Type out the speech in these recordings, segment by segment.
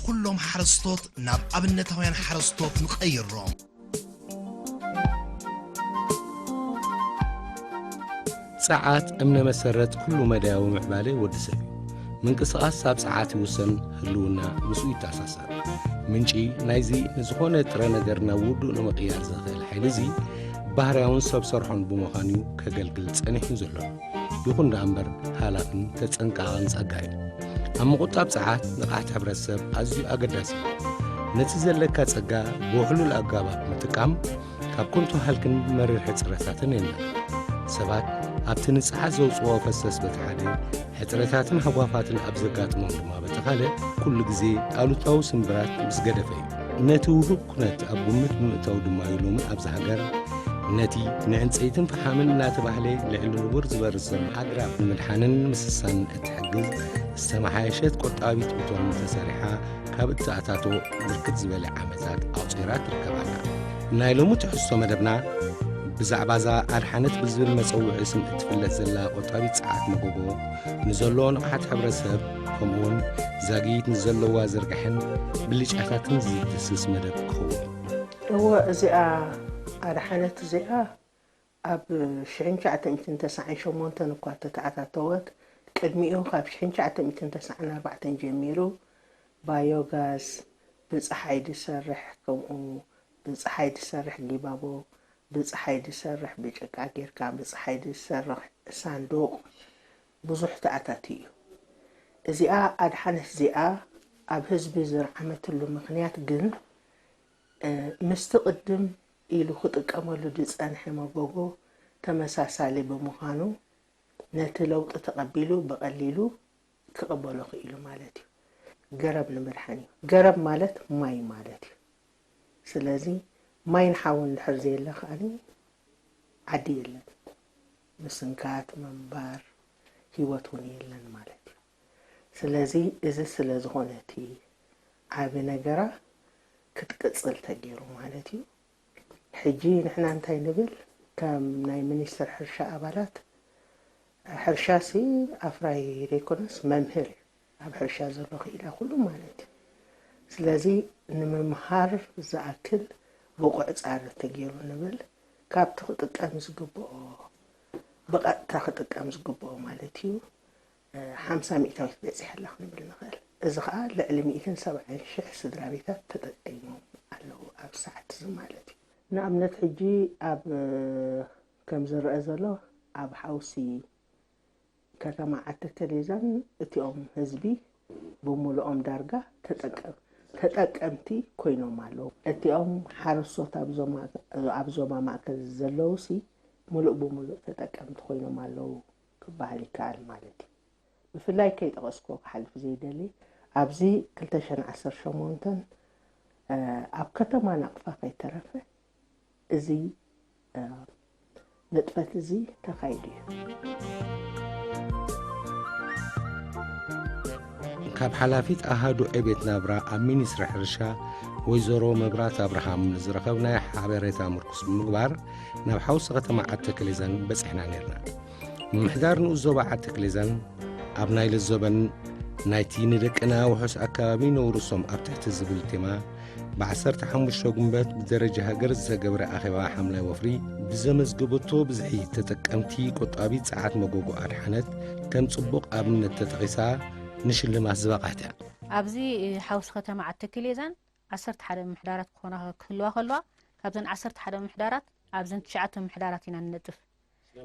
ኩሎም ሓረስቶት ናብ ኣብነታውያን ሓረስቶት ንቐይሮም። ጸዓት እምነ መሰረት ኩሉ መዳያዊ ምዕባለ ወዲ ሰብ እዩ። ምንቅስቓስ ኣብ ጸዓት ይውሰን፣ ህልውና ምስኡ ይተኣሳሰር። ምንጪ ናይዚ ንዝኾነ ጥረ ነገር ናብ ውዱእ ንምቕያር ዘኽእል ሓይሊ እዚ ባህርያውን ሰብ ሰርሖን ብምዃኑ እዩ ከገልግል ጸኒሑ ዘሎ። ይኹን ደኣ እምበር ሃላኽን ተጸንቃቕን ጸጋ እዩ። ኣብ ምቑጣብ ጸዓት ንቕሓት ሕብረተሰብ ኣዝዩ ኣገዳሲ እዩ። ነቲ ዘለካ ጸጋ ብውሕሉል ኣገባብ ምጥቃም ካብ ከንቱ ሃልክን መሪር ሕጽረታትን የድሕነና። ሰባት ኣብቲ ንጸዓት ዘውጽኦ ፈሰስ በቲ ሓደ፣ ሕጽረታትን ሃጓፋትን ኣብ ዘጋጥሞም ድማ በቲ ካልእ፣ ኩሉ ግዜ ኣሉታዊ ስምብራት ምስ ገደፈ እዩ። ነቲ ውሁብ ኩነት ኣብ ግምት ብምእታው ድማ እዩ ሎሚ ኣብዚ ሃገር ነቲ ንዕንጸይትን ፈሓምን እናተባህለ ልዕሊ ንቡር ዝበርስ ዘሎ ኣግራብ ንምድሓንን ምስሳን እትሕግዝ ዝተመሓየሸት ቆጣቢት እቶን ተሰሪሓ ካብ እትኣታቶ ብርክት ዝበለ ዓመታት ኣቑጺራ ትርከብ ኣላ። ናይ ሎሚ ትሕዝቶ መደብና ብዛዕባ እዛ ኣድሓነት ብዝብል መጸውዒ ስም እትፍለጥ ዘላ ቆጣቢት ጸዓት መጎጎ ንዘሎ ንቕሓት ሕብረተሰብ፣ ከምኡውን ዛጊት ንዘለዋ ዝርግሐን ብልጫታትን ዝድስስ መደብ ክኸውን እዩ። እወ፣ እዚኣ ኣድሓነት እዚኣ ኣብ ሽሕን ትሽዓተ ሚእትን ተስዓን ሸሞንተን እኳ ተተኣታተወት፣ ቅድሚኡ ካብ ሽሕን ትሽዓተ ሚእትን ተስዓን ኣርባዕተን ጀሚሩ ባዮጋዝ፣ ብጸሓይ ዝሰርሕ፣ ከምኡ ብጸሓይ ዝሰርሕ ጊባቦ፣ ብጸሓይ ዝሰርሕ ብጭቃ ጌርካ ብጸሓይ ዝሰርሕ ሳንዱቕ፣ ብዙሕ ተኣታትዩ እዩ። እዚኣ ኣድሓነት እዚኣ ኣብ ህዝቢ ዝረዓመትሉ ምኽንያት ግን፣ እ፣ ምስቲ ቅድም ኢሉ ክጥቀመሉ ዝጸንሐ መጎጎ ተመሳሳሊ ብምዃኑ፣ ነቲ ለውጢ ተቐቢሉ ብቐሊሉ ክቕበሎ ክኢሉ ማለት እዩ። ገረብ ንምድሓን እዩ። ገረብ ማለት ማይ ማለት እዩ። ስለዚ ማይን ሓውን እንድሕር ዘየለ ከኣኒ ዓዲ የለን። ምስንካት ምንባር ህይወት እውን የለን ማለት እዩ። ስለዚ እዚ ስለ ዝኾነ እቲ ዓቢ ነገራ ክትቅጽል ተገይሩ ማለት እዩ። ሕጂ ንሕና እንታይ ንብል? ከም ናይ ሚኒስትር ሕርሻ ኣባላት፣ ሕርሻሲ ኣፍራይ ዘይኮነስ መምህር እዩ። ኣብ ሕርሻ ዘሎ ክኢላ ኩሉ ማለት እዩ። ስለዚ ንምምሃር ዝኣክል ብቑዕ ጻዕሪ ተገይሩ ንብል። ካብቲ ክጥቀም ዝግብኦ፣ ብቐጥታ ክጥቀም ዝግብኦ ማለት እዩ፣ ሓምሳ ሚእታዊት በጺሐ ኣላ ክንብል ንኽእል። እዚ ኸኣ ልዕሊ ሚእትን ሰብዓን ሽሕ ስድራ ቤታት ተጠቂሞም ኣለዉ ኣብዚ ሰዓት እዚ ማለት እዩ። ንኣብነት ሕጂ ኣብ፣ ከም ዝረአ ዘሎ፣ ኣብ ሓውሲ ከተማ ዓዲ ተከሌዛን እቲኦም ህዝቢ ብምሉኦም ዳርጋ ተጠቀም-፣ ተጠቀምቲ ኮይኖም ኣለዉ። እቲኦም ሓረስቶት ኣብ ዞማ-፣ ኣብ ዞባ ማእከል ዘለዉሲ ምሉእ ብምሉእ ተጠቀምቲ ኮይኖም ኣለዉ ክበሃል ይከኣል ማለት እዩ። ብፍላይ ከይጠቐስኩዎ ክሓልፍ ዘይደሊ፣ ኣብዚ ክልተ ሽሕን ዓሰርተ ሸሞንተን፣ እ፣ ኣብ ከተማ ናቕፋ ከይተረፈ እዚ፣ እ፣ ንጥፈት እዚ ተኻይዱ እዩ። ካብ ሓላፊት ኣሃዱ ዕቤት ናብራ ኣብ ሚኒስትሪ ሕርሻ ወይዘሮ መብራት ኣብርሃም ንዝረኸብናዮ ሓበሬታ ምርኩስ ብምግባር ናብ ሓውሲ ከተማ ዓዲ ተከሌዛን በጺሕና ነይርና። ምምሕዳር ንኡስ ዞባ ዓዲ ተክሌዛን ኣብ ናይ ለዘበን ናይቲ ንደቅና ውሑስ ኣከባቢ ነውርሶም ኣብ ትሕቲ ዝብል ቴማ ብዓሰርተ ሓሙሽተ ጉንበት ብደረጃ ሃገር ዝተገብረ ኣኼባ ሓምላይ ወፍሪ ብዘመዝገበቶ ብዝሒ ተጠቀምቲ ቆጣቢ ጸዓት መጎጎ ኣድሓነት ከም ጽቡቕ ኣብነት ተጠቒሳ ንሽልማት ዝበቕዐት እያ። ኣብዚ ሓውሲ ከተማ ዓዲ ተክሌዛን ዓሰርተ ሓደ ምምሕዳራት ክኾና ክህልዋ ከለዋ፣ ካብዘን ዓሰርተ ሓደ ምምሕዳራት ኣብዘን ትሽዓተ ምምሕዳራት ኢና ንነጥፍ።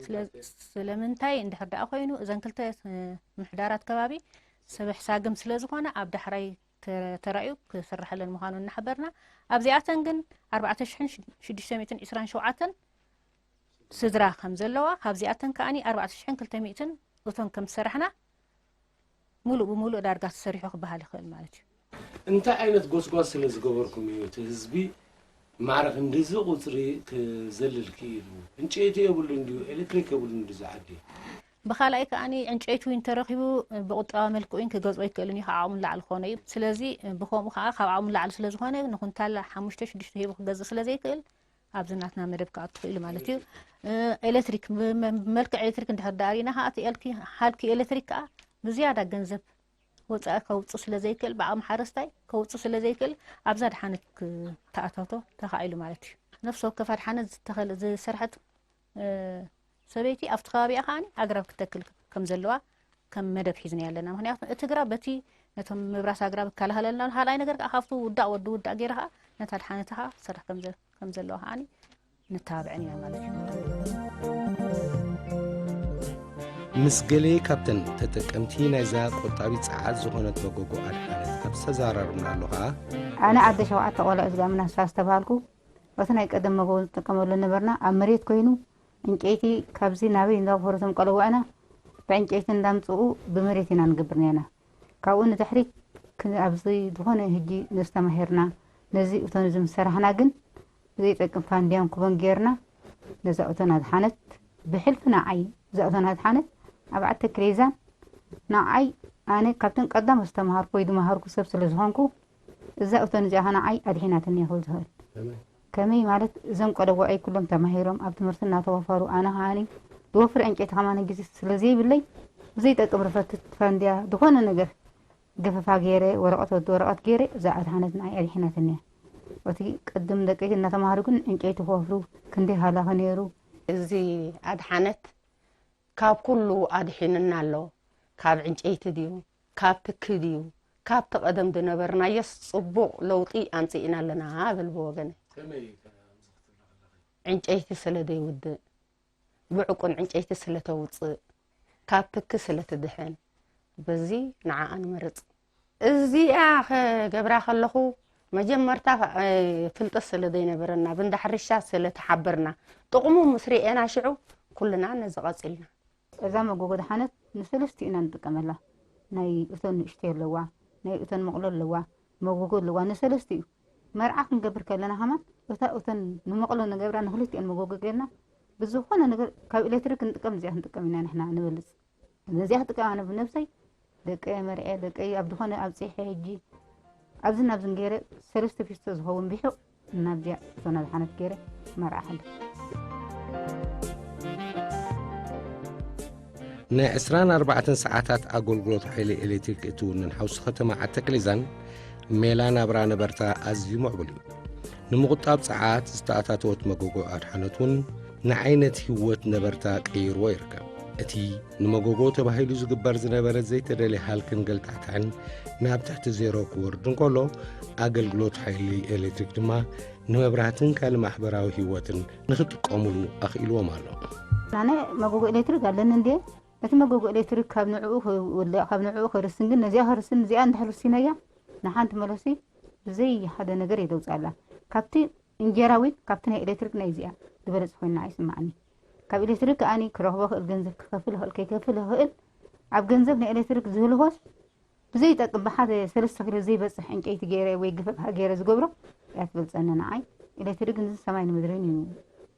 ስለ-፣ ስለምንታይ እንድሕር ደኣ ኮይኑ፣ እዘን ክልተ፣ እ፣ ምምሕዳራት ከባቢ ሰበሕ ሳግም ስለ ዝኾነ፣ ኣብ ዳሕራይ ተ-፣ ተራእዩ ክስርሐለን ምዃኑ እናሓበርና፣ ኣብዚኣተን ግን ኣርባዕተ ሽሕን ሽዱሽተ ሚእትን ዕስራን ሸውዓተን ስድራ ከም ዘለዋ፣ ካብዚኣተን ከኣኒ ኣርባዕተ ሽሕን ክልተ ሚእትን እቶን ከም ዝሰራሕና፣ ሙሉእ ብሙሉእ ዳርጋ ተሰሪሑ ክበሃል ይኽእል ማለት እዩ። እንታይ ዓይነት ጎስጓስ ስለ ዝገበርኩም እዩ እቲ ህዝቢ ማዕረ ክንድዚ ቁጽሪ ክዘልል ክኢሉ? ዕንጨይቲ የብሉን ድዩ? ኤሌክትሪክ የብሉን ድዩ እዚ ዓዲ? ብኻልኣይ ከኣኒ ዕንጨይቲ እውን እንተረኺቡ ብቁጠባ መልክዑ እውን ክገዝኦ ኣይክእልን እዩ፣ ካብ ዓቕሙ ንላዕሊ ክኾኖ እዩ። ስለዚ ብኸምኡ ከዓ ካብ ዓቕሙ ንላዕሊ ስለ ዝኾነ ንኩንታል ሓሙሽተ ሽዱሽተ ሂቡ ክገዝእ ስለ ዘይክእል ኣብዚ ናትና መደብ ክኣቱ ክኢሉ ማለት እዩ። ኤሌክትሪክ፣ ብመ-፣ ብመልክዕ ኤሌክትሪክ እንድሕር ደኣ ርኢና ከዓ እቲ ኤልኪ-፣ ሃልኪ ኤሌክትሪክ ከዓ ብዝያዳ ገንዘብ ወፃኢ ከውፅእ ስለ ዘይክእል፣ ብዓቕሚ ሓረስታይ ከውፅእ ስለ ዘይክእል፣ ኣብዛ ኣድሓነት ክተኣታቶ ተኻኢሉ ማለት እዩ። ነፍሲ ወከፍ ኣድሓነት ዝተኸለ-፣ ዝሰርሐት፣ እ፣ ሰበይቲ ኣብቲ ከባቢኣ ከዓኒ ኣግራብ ክትተክል ከም ዘለዋ ከም መደብ ሒዝና ኣለና። ምኽንያቱ እቲ ግራብ በቲ ነቶም ምብራስ ኣግራብ ይከላኸለልና፣ ካልኣይ ነገር ከዓ ካብቲ ውዳእ ወዲ ውዳእ ገይረ ከዓ ነታ ኣድሓነት ከዓ ክሰርሕ ከም ዘ-፣ ከም ዘለዋ ከዓኒ ንተባብዐን ኢና ማለት እዩ። ምስ ገለ ካብተን ተጠቀምቲ ናይዛ ቆጣቢት ጸዓት ዝኾነት መጎጎ ኣድሓነት ኣብ ዝተዘራረብናሉ ኸኣ፣ ኣነ ኣደ ሸውዓተ ቆልዑ ዝጋምና ንሳ ዝተባሃልኩ፣ በቲ ናይ ቀደም መጎጎ ንጥቀመሉ ነበርና። ኣብ መሬት ኮይኑ ዕንጨይቲ ካብዚ ናበይ እንዳወፈሩ እቶም ቆለውዕና ብዕንጨይቲ እንዳምጽኡ ብመሬት ኢና ንገብር ነርና። ካብኡ ንድሕሪት ክ-፣ ኣብዚ ዝኾነ ህጂ ነዚ ተማሂርና፣ ነዚ እቶን እዚ ምስ ሰራሕና ግን ብዘይጠቅም ፋንድያን ኩቦን ጌርና ነዛ እቶን ኣድሓነት ብሕልፊ ንዓይ እዛ እቶን ኣድሓነት ኣብ ዓዲ ክሌዛን ንዓይ ኣነ ካብተን ቀዳሞት ዝተምሃርኩ ወይ ዝመሃርኩ ሰብ ስለ ዝኾንኩ እዛ እቶን እዚኣ ንዓይ ኣድሒናትኒ እየ ክብል ዝኽእል። ከመይ ማለት እዞም ቆለውዐይ ኩሎም ተማሂሮም ኣብ ትምህርቲ እናተዋፈሩ ኣነ ከዓኒ ዝወፍር ዕንጨይቲ ከማን ግዜ ስለ ዘይብለይ ብዘይጠቅም ርፈትት ፋንድያ ዝኾነ ነገር ገፈፋ ገይረ ወረቐት ወዲ ወረቐት ገይረ እዛ ኣድሓነት ንዓይ ኣድሒናትኒ እያ። እቲ ቅድም ደቀይ እናተማሃሩ ግን ዕንጨይቲ ክወፍሩ ክንደይ ሃላኺ ነይሩ። እዚ ኣድሓነት ካብ ኩሉ ኣድሒንና ኣሎ። ካብ ዕንጨይቲ ድዩ ካብ ትኪ ድዩ ካብቲ ቀደም ዝነበርናዮስ ጽቡቕ ለውጢ ኣምጺእና ኣለና እብል ብወገነይ። ዕንጨይቲ ስለ ዘይውድእ ብዕቁን ዕንጨይቲ ስለ ተውጽእ ካብ ትኪ ስለ ትድሕን በዚ ንዓኣ ንመርጽ። እዚኣ ክገብራ ከለኹ መጀመርታ እ፣ ፍልጠት ስለ ዘይነበረና ብእንዳ ሕርሻ ስለ ተሓበርና ጥቕሙ ምስ ርኤና ሽዑ ኩልና ነዚ ቀጺልና። እዛ መጎጎ ኣድሓነት ንሰለስቲኡ ኢና ንጥቀመላ። ናይ እቶን ንእሽተይ ኣለዋ፣ ናይ እቶን መቕሎ ኣለዋ፣ መጎጎ ኣለዋ። ንሰለስቲኡ መርዓ ክንገብር ከለና ከማን እታ እቶን ንመቕሎ ንገብራ ንክልቲኦን መጎጎ ጌርና ብዝኾነ ነገር ካብ ኤሌክትሪክ ክንጥቀም እዚኣ ክንጥቀም ኢና ንሕና ንበልጽ። ነዚኣ ክጥቀም ኣነ ብነብሰይ ደቀይ መርዐ ደቀይ ኣብ ዝኾነ ኣብፂሐ ሕጂ ኣብዝን ኣብዝን ገይረ ሰለስተ ፊስቶ ዝኸውን ቢሑቕ እናብዚኣ እቶን ኣድሓነት ገይረ መርዓ ሓለ። ናይ ዕስራን ኣርባዕተን ሰዓታት ኣገልግሎት ሓይሊ ኤሌክትሪክ እትውንን ሓውሲ ከተማ ዓተክሊዛን ሜላ ናብራ ነበርታ ኣዝዩ ምዕቡል እዩ። ንምቑጣብ ጸዓት ዝተኣታተወት መጎጎ ኣድሓነት እውን ንዓይነት ህይወት ነበርታ ቀይርዎ ይርከብ። እቲ ንመጎጎ ተባሂሉ ዝግበር ዝነበረ ዘይተደልየ ሃልክን ገልታዕታዕን ናብ ትሕቲ ዜሮ ክወርድ እንከሎ፣ ኣገልግሎት ሓይሊ ኤሌክትሪክ ድማ ንመብራህትን ካልእ ማሕበራዊ ህይወትን ንኽጥቀሙሉ ኣኽኢልዎም ኣሎ። ኣነ መጎጎ ኤሌክትሪክ ኣለኒ እንዴ? እቲ መጎጎ ኤሌክትሪክ ካብ ንዕኡ ክውልዕ፣ ካብ ንዕኡ ክርስን፣ ግን ነዚኣ ክርስን፣ እዚኣ እንድሕር ርሲነያ ንሓንቲ መለሲ ብዘይ ሓደ ነገር እየ ዘውፅኣላ። ካብቲ እንጀራ ዊን ካብቲ ናይ ኤሌክትሪክ ናይ እዚኣ ዝበለፅ ኮይና ኣይስማዕኒ። ካብ ኤሌክትሪክ ከኣኒ ክረኽቦ ክእል፣ ገንዘብ ክከፍል ይኽእል ከይከፍል ይኽእል። ኣብ ገንዘብ ናይ ኤሌክትሪክ ዝህልሆስ ብዘይጠቅም ብሓደ ሰለስተ ኪሎ ዘይበፅሕ ዕንጨይቲ ገይረ ወይ ግፈፍ ገይረ ዝገብሮ እያ ትበልፀኒ ንዓይ። ኤሌክትሪክ ግን ሰማይ ንምድርን እዩ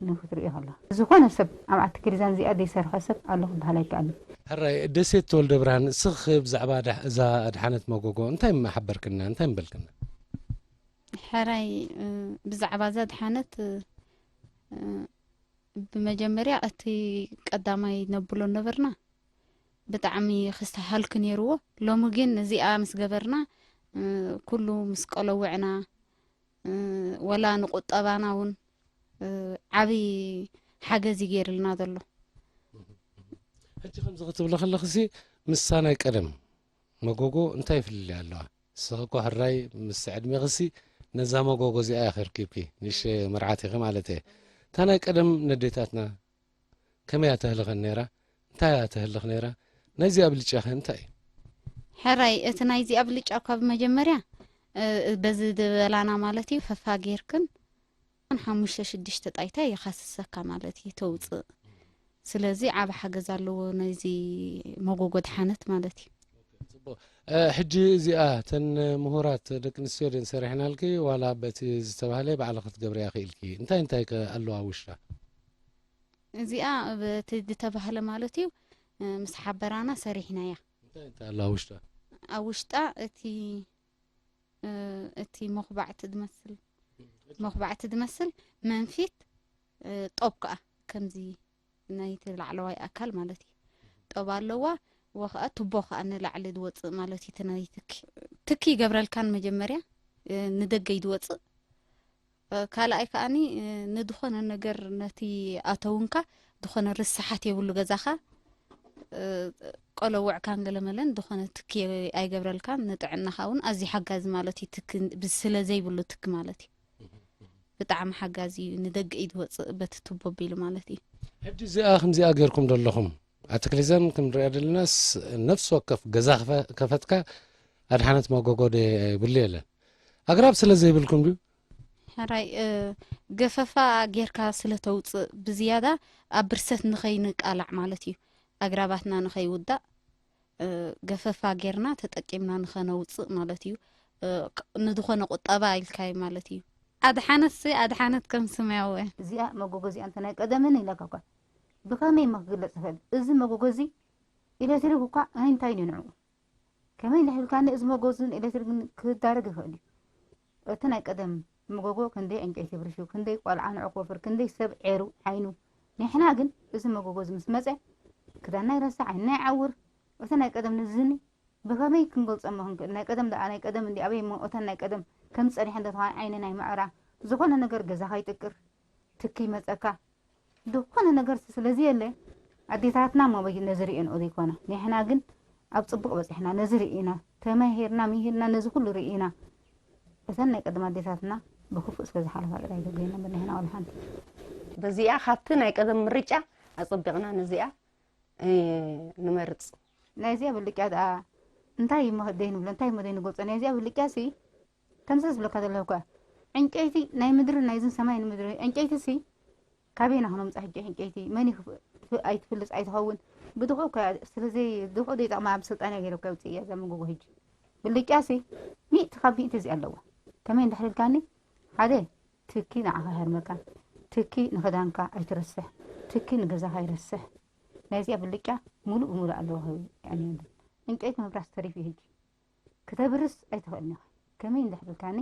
ንክትርእዮ ከሎ። ዝኾነ ሰብ ኣብ ዓዲ ክሪዛን እዚኣ ዘይሰርሐ ሰብ ኣሎ ክበሃል ኣይከኣልን። ሕራይ ደሴት ተወልደ ብርሃን፣ እስኽ ብዛዕባ ኣድሕ-፣ እዛ ኣድሓነት መጎጎ እንታይ ምሓበርክና፣ እንታይ ምበልክና? ሕራይ፣ እ፣ ብዛዕባ እዛ ኣድሓነት፣ እ፣ ብመጀመርያ እቲ ቀዳማይ ነብሎ ነበርና ብጣዕሚ ክስተሃልክ ነይርዎ። ሎሚ ግን እዚኣ ምስ ገበርና፣ እ፣ ኩሉ ምስ ቀለውዕና፣ እ፣ ወላ ንቁጠባና እውን፣ እ፣ ዓብዪ ሓገዝ እዩ ገይርልና ዘሎ። ሕጂ ከምዚ ክትብሊ ከለኽሲ ምስሳ ናይ ቀደም መጎጎ እንታይ ፍልልይ ኣለዋ? ንስኺ እኮ ሕራይ ምስ ዕድሜኽሲ ነዛ መጎጎ እዚኣ ኢኺ ርኪብኪ፣ ንእሽተይ መርዓት ኢኺ ማለት እየ። እታ ናይ ቀደም ነዴታትና ከመይ እያ ተህልኸን ነይራ? እንታይ እያ ተህልኽ ነይራ? ናይዚኣ ብልጫኸ እንታይ እዩ? ሕራይ፣ እቲ ናይዚኣ ብልጫ እኳ ብመጀመርያ፣ እ፣ በዚ ዝበላና ማለት እዩ፣ ፈፋ ጌርክን ሓሙሽተ ሽዱሽተ ጣይታ ይኻስሰካ ማለት እዩ፣ ተውፅእ። ስለዚ ዓቢ ሓገዝ ኣለዎ ናይዚ መጎጎ ኣድሓነት ማለት እዩ። ጽቡቕ። እ፣ ሕጂ እዚኣ እተን ምሁራት ደቂ ኣንስትዮ ደን ሰሪሕናልኪ ዋላ በቲ ዝተባህለ ባዕልኺ ክትገብርያ ክኢልኪ? እንታይ እንታይ ከ ኣለዋ ውሽጣ? እዚኣ በቲ ዝተባህለ ማለት እዩ፣ እ፣ ምስ ሓበራና ሰሪሕናያ። እንታይ እንታይ ኣለዋ ውሽጣ? ኣብ ውሽጣ እቲ፣ እ፣ እቲ መኹባዕቲ ዝመስል፣ መኹባዕቲ ዝመስል መንፊት፣ እ፣ ጦብ ከኣ ከምዚ ናይቲ ላዕለዋይ ኣካል ማለት እዩ። ጦብ ኣለዋ። ወኸኣ ቱቦ ከኣ ንላዕሊ ዝወፅእ ማለት እዩ። እቲ ናይ ትኪ ትኪ ይገብረልካን መጀመርያ እ፣ ንደገ እዩ ዝወፅእ። እ፣ ካልኣይ ከኣኒ እ፣ ንድኾነ ነገር ነቲ ኣተውንካ ድኾነ ርስሓት የብሉ ገዛኻ እ፣ ቆለውዕካን ገለመለን ድኾነ ትኪ ኣይገብረልካን። ንጥዕናኻ እውን ኣዝዩ ሓጋዚ ማለት እዩ። ትኪ ብ- ስለ ዘይብሉ ትኪ ማለት እዩ። ብጣዕሚ ሓጋዚ እዩ። ንደገ እዩ ዝወፅእ በቲ ቱቦ ኣቢሉ ማለት እዩ። ሕጂ እዚኣ ከምዚኣ ጌርኩም ዘለኹም ኣትክሊዘን ክንሪኣ ደለናስ ነፍሲ ወከፍ ገዛ ከፈ- ከፈትካ ኣድሓነት መጎጎ የብሉ የለን ኣግራብ ስለ ዘይብልኩም ድዩ? ሕራይ እ፣ ገፈፋ ጌርካ ስለ ተውፅእ ብዝያዳ ኣብ ብርሰት ንኸይንቃላዕ ማለት እዩ። ኣግራባትና ንኸይውዳእ እ፣ ገፈፋ ጌርና ተጠቂምና ንኸነውፅእ ማለት እዩ። እ፣ ቅ- ንዝኾነ ቁጠባ ኢልካዩ ማለት እዩ። ኣድሓነት ሲ ኣድሓነት ከም ስማያዊ እዚኣ መጎጎ እዚኣ እንተ ናይ ቀደምን ኢለካ እኳ ብኸመይ እሞ ክግለፅ ይኽእል? እዚ መጎጎ እዚ ኤሌክትሪክ እኳ ኣይንታይን እዩ ንዕኡ። ከመይ እንድሕር ኢልካኒ እዚ መጎጎ እዚ ንኤሌክትሪክ ክዳረግ ይኽእል እዩ። እቲ ናይ ቀደም መጎጎ ክንደይ ዕንጨይቲ ብርሹ፣ ክንደይ ቆልዓ ንዑ ክወፍር፣ ክንደይ ሰብ ዔሩ ዓይኑ። ንሕና ግን እዚ መጎጎ እዚ ምስ መፀ ክዳንና ይረስዕ፣ ዓይንና ይዓውር። እቲ ናይ ቀደም ንዝኒ ብኸመይ ክንገልፆ እሞ ክንክእል? ናይ ቀደም ደኣ ናይ ቀደም እንዲ ኣበይ እሞ እተን ናይ ቀደም ከም ዝፀኒሐ እንዶ ተኾነ ዓይንና ይምዕራ። ዝኾነ ነገር ገዛኻ ይጥቅር፣ ትኪ ይመፀካ። ዝኾነ ነገር ስለዚ የለ ኣዴታትና እሞ በይ ነዚ ርእየንኦ ዘይኮና። ንሕና ግን ኣብ ፅቡቕ በፂሕና ነዚ ርኢና ተማሂርና ምሂርና ነዚ ኩሉ ርኢና። እተን ናይ ቀደም ኣዴታትና ብክፉእ ስለ ዝሓለፋ ጥራይ ዘገይና ንሕና ወላ ሓንቲ። በዚኣ ካብቲ ናይ ቀደም ምርጫ ኣፀቢቕና ነዚኣ እ፣ ንመርፅ። ናይዚኣ ብልቅያ ደኣ እንታይ እሞ ደይንብሎ እንታይ እሞ ደይንገልፆ ናይዚኣ ብልቅያ ሲ ከምዚ ዝብለካ ዘለኹ እኳ ዕንጨይቲ ናይ ምድሪ ናይዝን ሰማይ ንምድሪ ዕንጨይቲ ሲ ካበይ ኢና ክነምፃ ሕጂ ዕንጨይቲ መን እዩ ክፍ- ፍ- ኣይትፍልፅ ኣይትኸውን ብድኹ እኳ ስለዘይ ድኹ ዘይጠቕማ ኣብ ስልጣንያ ገይረ እኳ ውፅእ እያ እዛ መጎጎ ሕጂ ብልቅያ ሲ ሚእቲ ካብ ሚእቲ እዚኣ ኣለዋ ከመይ እንዳሕልልካኒ ሓደ ትኪ ንዓኻ ይሃርመካ ትኪ ንኽዳንካ ኣይትረስሕ ትኪ ንገዛኻ ይረስሕ ናይዚኣ ብልቅያ ሙሉእ ብሙሉእ ኣለዋ ዕንጨይቲ ምብራስ ተሪፍ እዩ ሕጂ ክተብርስ ኣይትኽእልን ኢኻ። ከመይ እንድሕር ብልካኒ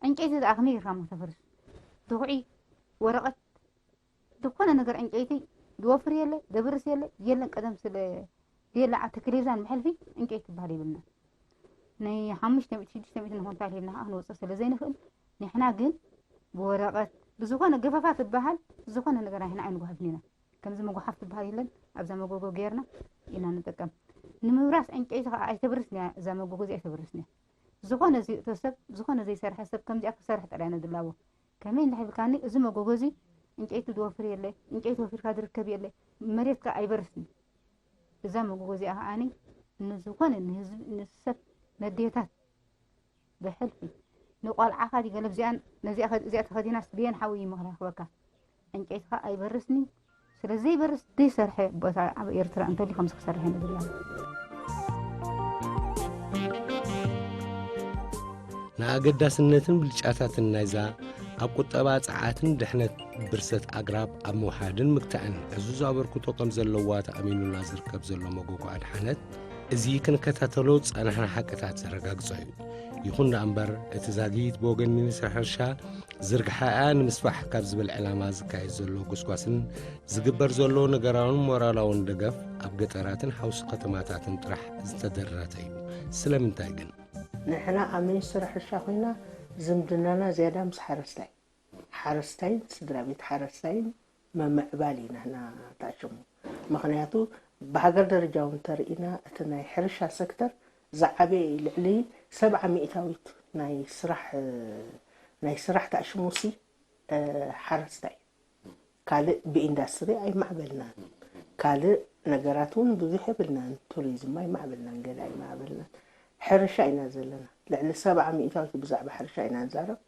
ዕንጨይቲ ደኣ ከመይ ጌርካ እሞ ክተፍርስ? ድኹዒ፣ ወረቐት፣ ዝኾነ ነገር ዕንጨይቲ ዝወፍር የለ፣ ዘብርስ የለ፣ የለን ቀደም ስለ ዘየለ ዓዲ ክሌዛን ብሕልፊ ዕንጨይቲ ትበሃል የብልናን። ናይ ሓሙሽተ ሚእቲ ሽዱሽተ ሚእቲ ንኾንታል ሂብና ከዓ ክንወፅእ ስለ ዘይንኽእል ንሕና ግን ብወረቐት ብዝኾነ ገፈፋ ትበሃል ዝኾነ ነገር ንሕና ኣይንጓሕፍን ኢና። ከምዚ መጉሓፍ ትበሃል የለን ኣብዛ መጎጎ ገይርና ኢና ንጥቀም ንምብራስ ዕንጨይቲ ከዓ ኣይተብርስን እያ እዛ መጎጎ እዚኣ ኣይተብርስን እያ ዝኾነ ዘይእቶ ሰብ ዝኾነ ዘይሰርሐ ሰብ ከምዚኣ ክሰርሕ ጥራይ ነድላዎ ከመይ እንድሕር ኢልካኒ እዚ መጎጎ እዚ ዕንጨይቲ ዝወፍር የለ ዕንጨይቲ ወፊርካ ዝርከብ የለ መሬት ከዓ ኣይበርስን እዛ መጎጎ እዚኣ ከዓኒ ንዝኾነ ንህዝቢ ንሰብ ነዴታት ብሕልፊ ንቆልዓኻ ድዩ ገለ ብዚኣን ነዚኣ ከ- እዚኣ ተኸዲናስ ብየን ሓዊ እዩ ምኽራኽበካ ዕንጨይትኻ ኣይበርስኒ ስለ ዘይበርስ ዘይሰርሐ ቦታ ኣብ ኤርትራ እንተልዩ ከምዚ ክሰርሕ ንብላ ንኣገዳስነትን ብልጫታትን ናይዛ ኣብ ቁጠባ ጸዓትን ድሕነት ብርሰት ኣግራብ ኣብ ምውሓድን ምግታእን ዕዙዝ ኣበርክቶ ከም ዘለዋ ተኣሚኑላ ዝርከብ ዘሎ መጎጎ ኣድሓነት እዚ ክንከታተሎ ዝጸናሕና ሓቅታት ዘረጋግጾ እዩ። ይኹን ደኣ እምበር እቲ ዛጊት ብወገን ሚኒስትሪ ሕርሻ ዝርግሓኣ ንምስፋሕ ካብ ዝብል ዕላማ ዝካየድ ዘሎ ጎስጓስን ዝግበር ዘሎ ነገራውን ሞራላውን ደገፍ ኣብ ገጠራትን ሓውሲ ከተማታትን ጥራሕ ዝተደረተ እዩ። ስለምንታይ ግን? ንሕና ኣብ ሚኒስትሪ ሕርሻ ኮይና ዝምድናና ዝያዳ ምስ ሓረስታይ ሓረስታይን ስድራ ቤት ሓረስታይን ምምዕባል ኢና ህና ተኣሽሙ። ምኽንያቱ ብሃገር ደረጃ እውን እንተርኢና እቲ ናይ ሕርሻ ሰክተር ዝዓበየ እዩ። ልዕሊ ሰብዓ ሚእታዊት ናይ ስራሕ ናይ ስራሕ ተኣሽሙ ሲ ሓረስታይ እዩ። ካልእ ብኢንዳስትሪ ኣይማዕበልናን። ካልእ ነገራት እውን ብዙሕ የብልናን። ቱሪዝም ኣይማዕበልናን፣ ገለ ኣይማዕበልናን። ሕርሻ ኢና ዘለና። ልዕሊ ሰብዓ ሚእታዊት ብዛዕባ ሕርሻ ኢና ንዛረብ።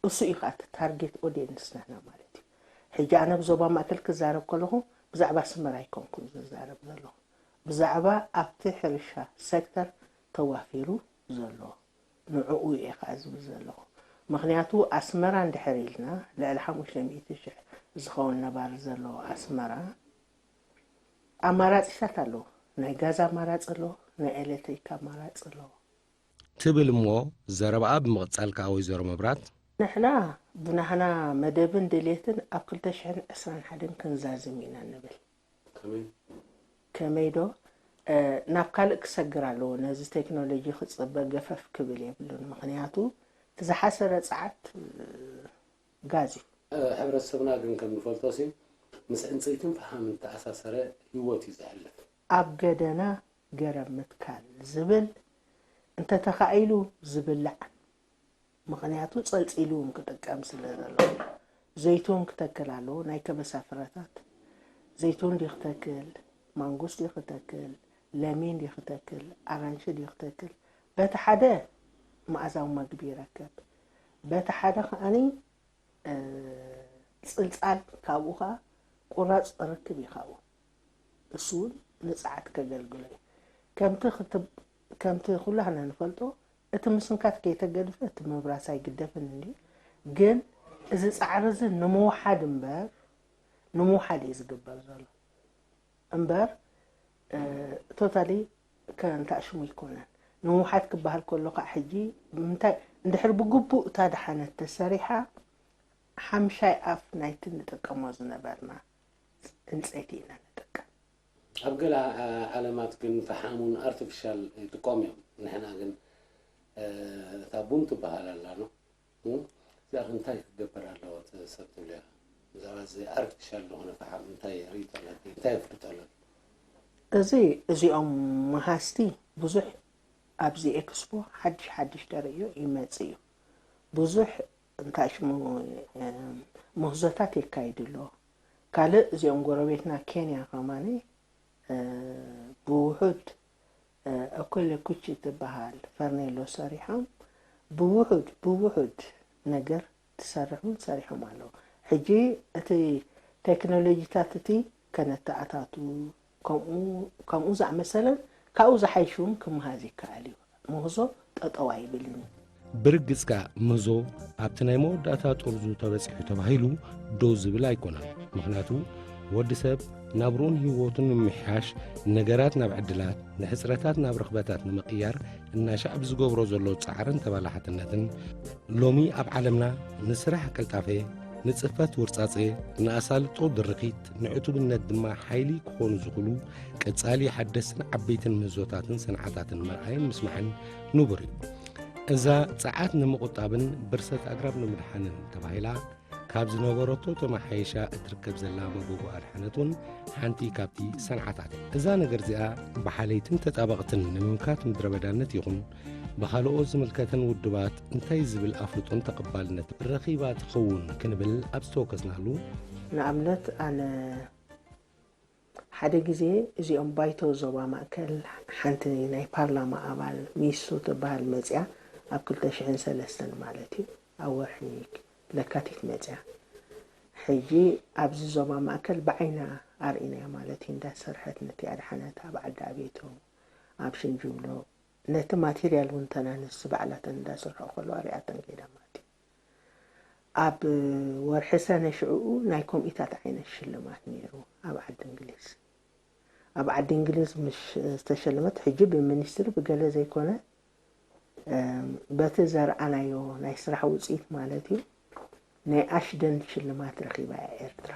እሱ እዩ ከዓ እቲ ታርጌት ኦዲየንስ ናህና ማለት እዩ። ሕጂ ኣነ ብዞባ ማእከል ክዛረብ ከለኹ ብዛዕባ ኣስመራ ኣይኮንኩን ዝዛረብ ዘለኹ። ብዛዕባ ኣብቲ ሕርሻ ሴክተር ተዋፊሩ ዘሎ ንዕኡ እየ ከዓ ዝብል ዘለኹ። ምኽንያቱ ኣስመራ እንድሕር ኢልና ልዕሊ ሓሙሽተ ሚእቲ ሽሕ ዝኸውን ነባሪ ዘለዎ ኣስመራ ኣማራፂታት ኣለዎ። ናይ ጋዝ ኣማራፂ ኣለዎ፣ ናይ ኤሌክትሪክ ኣማራፂ ኣለዎ። ትብል እሞ ዘረባኣ ብምቕጻል ከኣ ወይዘሮ መብራት። ንሕና ብናህና መደብን ድሌትን ኣብ ክልተ ሽሕን ዕስራን ሓደን ክንዛዝም ኢና ንብል። ከመይ ዶ ናብ ካልእ ክሰግር ኣለዎ። ነዚ ቴክኖሎጂ ክፅበ ገፈፍ ክብል የብሉን። ምክንያቱ እቲ ዝሓሰረ ፀዓት ጋዝ እዩ። ሕብረተሰብና ግን ከም ንፈልጦ ሲ ምስ ዕንፀይትን ፈሓምን ተኣሳሰረ ህይወት እዩ ዘሕልፍ። ኣብ ገደና ገረብ ምትካል ዝብል እንተተኻኢሉ ዝብላዕ፣ ምኽንያቱ ፀልፂሉ እውን ክጥቀም ስለ ዘለዎ። ዘይቱን ክተክል ኣለዎ። ናይ ከበሳ ፍረታት ዘይቱን ድዩ ክተክል፣ ማንጉስ ድዩ ክተክል፣ ለሚን ድዩ ክተክል፣ ኣራንሺ ድዩ ክተክል፣ በቲ ሓደ መኣዛዊ መግቢ ይረክብ፣ በቲ ሓደ ከዓኒ ፅልፃል ካብኡ ከዓ ቁራፅ ርክብ እዩ ካብኡ። እሱ እውን ንፅዓት ከገልግሎ እዩ። ከምቲ ክትብ- ከምቲ ኩላህና ንፈልጦ እቲ ምስንካት ከይተገድፈ እቲ ምብራስ ኣይግደፍን እንድዩ። ግን እዚ ፃዕሪ እዚ ንምውሓድ እምበር ንምውሓድ እዩ ዝግበር ዘሎ እምበር ቶታሊ ከንታሽሙ ይኮነን። ንምውሓድ ክበሃል ከሎ ከዓ ሕጂ እንታይ እንድሕር ብግቡእ እታ ደሓነት ተሰሪሓ ሓምሻይ ኣፍ ናይቲ ንጥቀሞ ዝነበርና ዕንፀይቲ ኢና ንጥቀም። ኣብ ገለ ዓለማት ግን ፈሓሙን ኣርቲፊሻል ይጥቀሙ እዮም። ንሕና ግን እታ ቡን ትበሃል ኣላ ነው እዚኣ እንታይ ክትገብር ኣለዎ ሰብ ትብልያ? ብዛዕባ እዚ ኣርቲፊሻል ዝኾነ ፈሓም እንታይ ርእይቶ ኣለኪ? እንታይ ኣፍልጦ ኣለኪ? እዚ እዚኦም መሃዝቲ ብዙሕ ኣብዚ ኤክስፖ ሓድሽ ሓድሽ ተርእዮ ይመጽእ እዩ። ብዙሕ እንታይ ሽሙ ምህዞታት የካይዱ ኣለዎ። ካልእ እዚኦም ጎረቤትና ኬንያ ከማኒ ብውሑድ እኮለኩቺ ትበሃል ፈርኔሎ ሰሪሖም ብውሑድ ብውሑድ ነገር ትሰርሕ እውን ሰሪሖም ኣለዉ። ሕጂ እቲ ቴክኖሎጂታት እቲ ከነተኣታቱ ከምኡ ከምኡ ዝኣመሰለን ካብኡ ዝሓይሽ እውን ክመሃዝ ይከኣል እዩ። ምህዞ ጠጠው ኣይብልን እዩ። ብርግጽ ከኣ ምህዞ ኣብቲ ናይ መወዳእታ ጥርዙ ተበጺሑ ተባሂሉ ደው ዝብል ኣይኮነን። ምኽንያቱ ወዲ ሰብ ናብርኡን ህይወቱን ንምምሕያሽ ነገራት ናብ ዕድላት፣ ንሕጽረታት ናብ ርኽበታት ንምቕያር እናሻዕ ብዝገብሮ ዘሎ ጻዕርን ተባላሓትነትን ሎሚ ኣብ ዓለምና ንስራሕ ቅልጣፈ፣ ንጽፈት ውርጻጸ፣ ንኣሳልጦ ድርኺት፣ ንዕቱብነት ድማ ሓይሊ ክኾኑ ዝኽእሉ ቀጻሊ ሓደስትን ዓበይትን ምህዞታትን ሰንዓታትን ምርኣይን ምስማዕን ንቡር እዩ። እዛ ጸዓት ንምቑጣብን ብርሰት ኣግራብ ንምድሓንን ተባሂላ ካብ ዝነበረቶ ተመሓይሻ እትርከብ ዘላ መጎጎ ኣድሓነት እውን ሓንቲ ካብቲ ሰንዓታት እያ። እዛ ነገር እዚኣ ብሓለይትን ተጣበቕትን ንምምካት ምድረ በዳነት ይኹን ብኻልኦት ዝምልከተን ውድባት እንታይ ዝብል ኣፍልጦን ተቐባልነት ረኺባ ትኸውን ክንብል ኣብ ዝተወከስናሉ፣ ንኣብነት ኣነ ሓደ ግዜ እዚኦም ባይቶ ዞባ ማእከል ሓንቲ ናይ ፓርላማ ኣባል ሚሱ ትበሃል መፅያ ኣብ ክልተ ሽሕን ሰለስተን ማለት እዩ ኣብ ወርሒ ለካቲት መፅያ ሕጂ ኣብዚ ዞባ ማእከል ብዓይና ኣርኢናያ ማለት እዩ እንዳሰርሐት ነቲ ኣድሓነት ኣብ ዓዲ ኣቤቶ ኣብ ሽንጅብሎ ነቲ ማቴርያል እውን ተናንስ ባዕላተን እንዳሰርሖ ከለዋ ሪኣተን ከይዳ ማለት እዩ ኣብ ወርሒ ሰነ ሽዕኡ ናይ ኮምኢታት ዓይነት ሽልማት ነይሩ ኣብ ዓዲ እንግሊዝ ኣብ ዓዲ እንግሊዝ ምሽ ዝተሸለመት ሕጂ ብሚኒስትሪ ብገለ ዘይኮነ በቲ ዘርኣናዮ ናይ ስራሕ ውፅኢት ማለት እዩ ናይ ኣሽደን ሽልማት ረኺባ እያ ኤርትራ።